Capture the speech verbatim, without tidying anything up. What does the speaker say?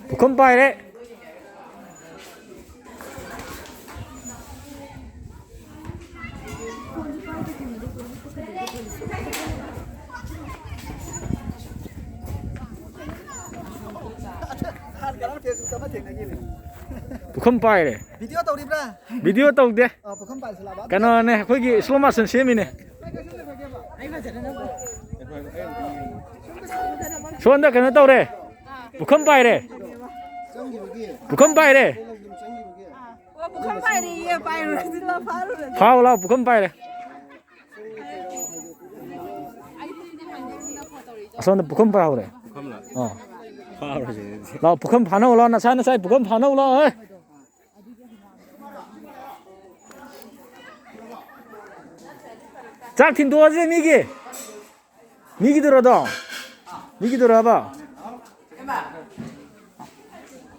ꯄꯨꯈꯝ ꯄꯥꯏꯔꯦ꯫ ꯅꯍꯥꯟ ꯀꯩꯅꯣ Facebook ꯑꯃ ꯊꯦꯡꯅꯈꯤꯕꯅꯦ꯫ ꯄꯨꯈꯝ ꯄꯥꯏꯔꯦ꯫ ꯚꯤꯗꯤꯑꯣ ꯇꯧꯔꯤꯕ꯭ꯔꯥ? ꯚꯤꯗꯤꯑꯣ ꯇꯧꯗꯦ꯫ ꯑ, ꯄꯨꯈꯝ ꯄꯥꯏꯁꯤꯜꯂꯛꯑꯕ? ꯀꯩꯅꯣꯅꯦ, ꯑꯩꯈꯣꯏꯒꯤ slow motion ꯁꯦꯝꯃꯤꯅꯦ꯫ ꯁꯣꯝꯗ ꯀꯩꯅꯣ ꯇꯧꯔꯦ꯫ ꯄꯨꯈꯝ ꯄꯥꯏꯔꯦ꯫ ꯆꯪꯈꯤꯕꯒꯤ꯫ ꯄꯨꯈꯝ ꯄꯥꯏꯔꯦ꯫ ꯆꯪꯈꯤꯕꯒꯤ꯫ ꯑꯣ, ꯄꯨꯈꯝ ꯄꯥꯏꯔꯦꯌꯦ, ꯄꯥꯏꯔꯨꯔꯁꯤ ꯂꯥꯎ, ꯐꯥꯔꯨꯔꯁꯤ꯫ ꯐꯥꯎ ꯂꯥꯎ, ꯄꯨꯈꯝ ꯄꯥꯏꯔꯦ꯫ ꯑꯁꯣꯝꯗ ꯄꯨꯈꯝ ꯄꯥꯏꯍꯧꯔꯦ꯫ ꯄꯨꯈꯝꯂ? ꯑꯥ꯫ ꯐꯥꯔꯨꯔꯁꯤ ꯑꯗꯨꯗꯤ꯫ ꯂꯥꯎ, ꯄꯨꯈꯝ ꯐꯥꯅꯧ ꯂꯥꯎ, ꯅꯁꯥ ꯅꯁꯥꯏ ꯄꯨꯈꯝ ꯐꯥꯅꯧ ꯂꯥꯎ, ꯍꯦ꯫ ꯆꯥꯛ ꯊꯤꯟꯗꯣꯛꯑꯁꯦ ꯃꯤꯒꯤ꯫ ꯃꯤꯒꯤꯗꯨꯔꯣ ꯑꯗꯣ? ꯃꯤꯒꯤꯗꯨꯔꯣ ꯍꯥꯏꯕ?